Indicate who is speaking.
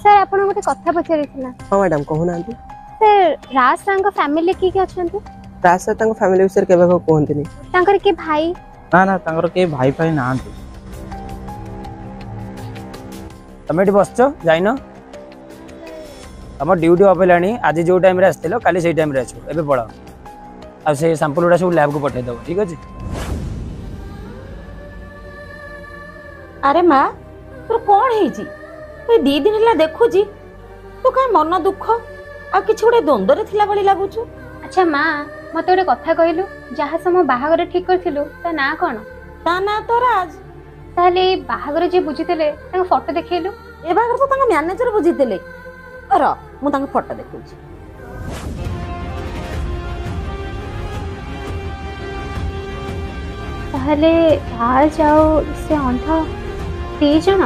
Speaker 1: Sir, ଆପଣ ଗୋଟେ କଥା ପଚାରିଥିଲା।
Speaker 2: ହଁ ମ୍ୟାଡ଼ାମ୍, କହୁନାହାନ୍ତି।
Speaker 1: ସାର୍, ରାଜ ସାର୍ଙ୍କ ଫ୍ୟାମିଲି କିଏ କିଏ ଅଛନ୍ତି?
Speaker 2: ରାଜ ସାର୍ ତାଙ୍କ ଫ୍ୟାମିଲି ବିଷୟରେ କେବେ କୁହନ୍ତିନି।
Speaker 1: ତାଙ୍କର କିଏ ଭାଇ?
Speaker 3: ନା ନା, ତାଙ୍କର କେହି ଭାଇ ଫାଇ ନାହାନ୍ତି।
Speaker 4: ତମେ ଏଠି ବସିଛ, ଯାଇନ? ତମ ଡ୍ୟୁଟି ଅଫ୍ ହେଲାଣି। ଆଜି ଯୋଉ ଟାଇମ୍ରେ ଆସିଥିଲ, କାଲି ସେଇ ଟାଇମ୍ରେ ଆସିବ। ଏବେ ପଳାଅ, ଆଉ ସେ ସାମ୍ପଲ୍ ଗୁଡ଼ା ସବୁ ଲ୍ୟାବ୍କୁ ପଠେଇଦେବ, ଠିକ୍ ଅଛି?
Speaker 5: ଆରେ ମା, ତୋର କ'ଣ ହେଇଛି? ଏ 2 ଦିନ ହେଲା ଦେଖୁଛି ତୁ କାଇଁ ମନ ଦୁଃଖ, ଆଉ କିଛି ଗୋଟେ ଦ୍ୱନ୍ଦ୍ୱରେ ଥିଲା ଭଳି ଲାଗୁଛୁ।
Speaker 1: ଆଚ୍ଛା ମା, ମତେ ଗୋଟେ କଥା କହିଲୁ, ଯାହା ସହ ମୋ ବାହାଘର ଠିକ କରିଥିଲୁ ତା ନାଁ କ'ଣ?
Speaker 5: ତା ନାଁ ତ ରାଜ।
Speaker 1: ତାହେଲେ ଏଇ ବାହାଘର ଯିଏ ବୁଝିଥିଲେ, ତାଙ୍କ ଫଟୋ ଦେଖେଇଲୁ।
Speaker 5: ଏ ବାହାଘର ତ ତାଙ୍କ ମ୍ୟାନେଜର ବୁଝିଥିଲେ। ର, ମୁଁ ତାଙ୍କ ଫଟୋ ଦେଖଉଛି।
Speaker 1: ତାହେଲେ ରାଜ ଆଉ ସେ ଅନ୍ଧ 2 ଜଣ?